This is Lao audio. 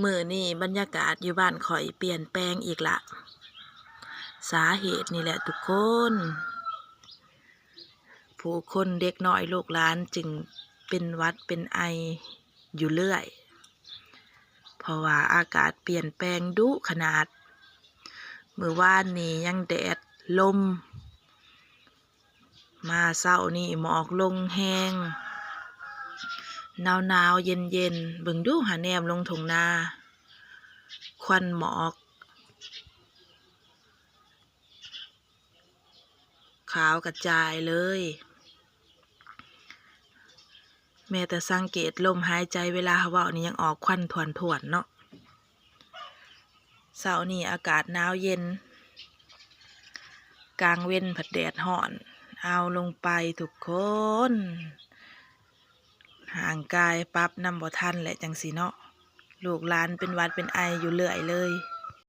ມື້ນີ້ບັນຍາກາດຢູ່ບ້ານຂ້ອຍປ່ຽນແປງອີກລະ. ສາເຫດນີ້ແຫຼະທຸກຄົນ, ຜູ້ຄົນເດັກນ້ອຍລູກຫຼານຈຶ່ງເປັນຫວັດເປັນໄອຢູ່ເລື້ອຍ, ເພາະວ່າອາກາດປ່ຽນແປງດຸຂະໜາດ. ມື້ວານນີ້ຍັງແດດລົມ, ມາເຊົ້ານີ້ໝອກລົງແຮງ, ໜາວໆເຢັນໆ. ເບິ່ງດູຫາ ແນມລົງທົ່ງນາ, ຄວັນໝອກຂາວກະຈາຍເລີຍ. ແມ້ແຕ່ສັງເກດລົມຫາຍໃຈເວລາເຮົາເວົ້ານີ້ຍັງອອກຄວັນຖ້ວນໆເນາະ. ເຊົ້ານີ້ອາກາດໜາວເຢັນ, ກາງເວັນພັດແດດຮ້ອນເອົາລົງໄປທຸກຄົນ. ຮ່າງກາຍປັບນຳບໍ່ທັນແຫຼະ ຈັ່ງຊີ້ເນາະ, ລູກຫຼານເປັນຫວັດເປັນໄອຢູ່ເລື້ອຍເລີຍ.